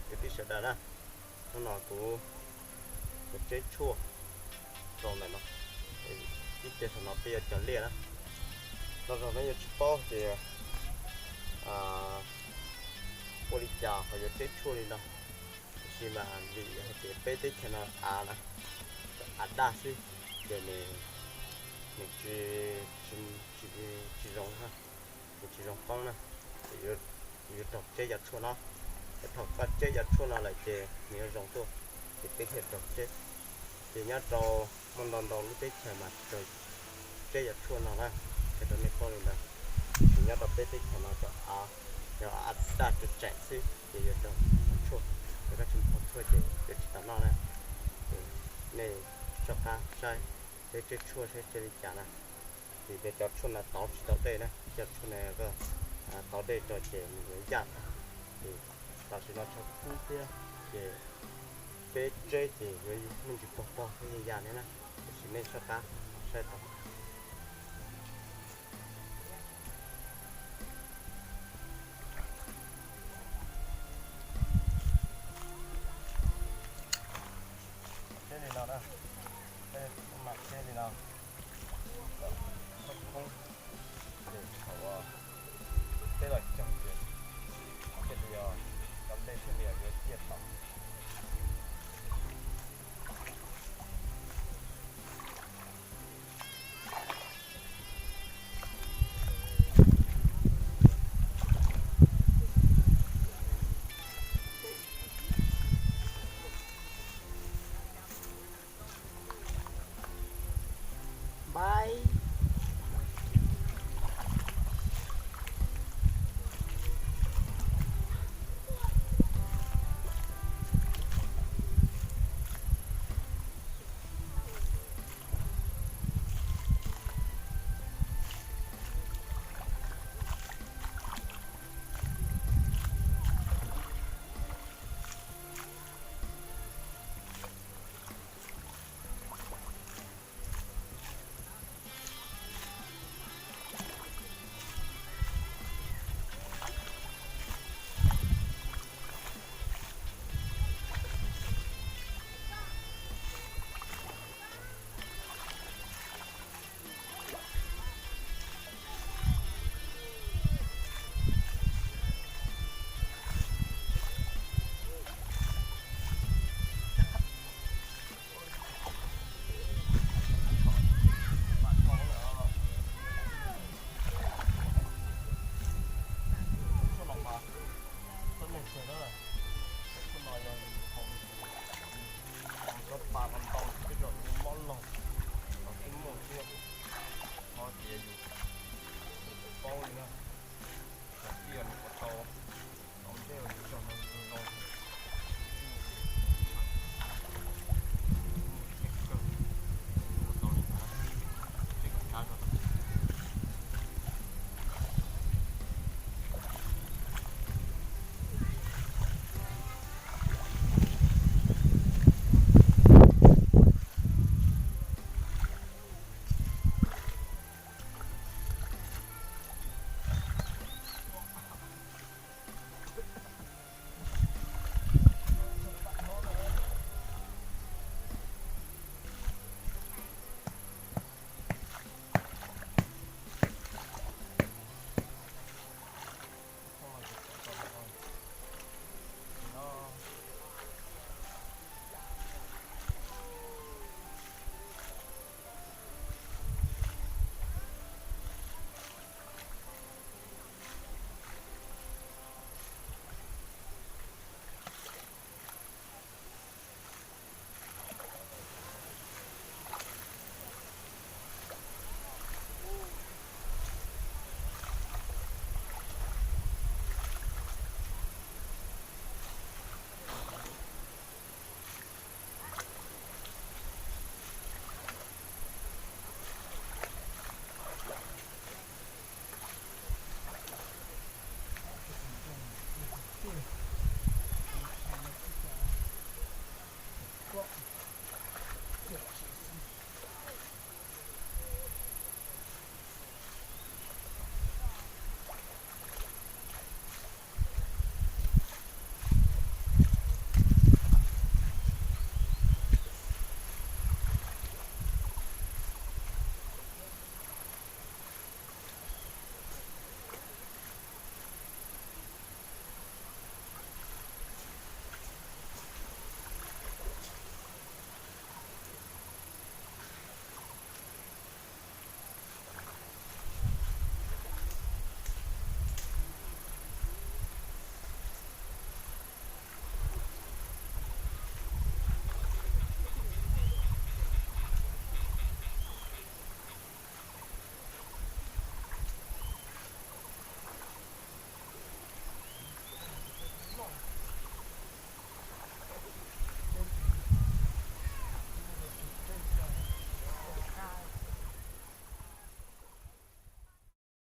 Kwv tij sawv daws na, hnub no kuv yuav tseb tshuaj rau ntawm no, ib ce saum no peb yuav cog liaj na. No zog no yuav tsis paub tias ua li cas ho yuav tseb tshuaj li no, tiam sis mas vim hais tias peb teb chaws no av na, av daj xwb, ces nws, nws tsis, tsis, tsis zoo, nws tsis zoo qoob na, ces yuav raug tseb cov tshuaj no. Ces thaum koj tseb cov tshuaj no lawm ces nws yuav zoo tuaj, ces peb thiaj raug tseb. Ces nyob rau muaj ntau ntau lub teb chaws mas tsis raug tseb cov tshuaj no na, qhia rau nej paub li ntawd. Ces nyob rau peb teb chaws no cov av, cov av daj tseem tseem xwb ces yuav raug tshuaj, yog koj tsis nphau tshuaj ces yuav tsis tau noj na. Ces nej soj qab saib peb tseb tshuaj saib tseb li cas na. Vim tias cov tshuaj no tauv tsis tau dej na, cov tshuaj no koj tauv dej rau ces nws yuav yaj tag. Ces tam sim no tshav kub thiab, ces peb tseb ces yuav me ntsis pog pog thiab ya ya thiab na, tiam sis nej soj qab saib tau. Tseb li no na, mam tseb li no, txhob poob, ces thaum peb los cog ces thiaj li, cov dej thiaj li yuav ciaj tau.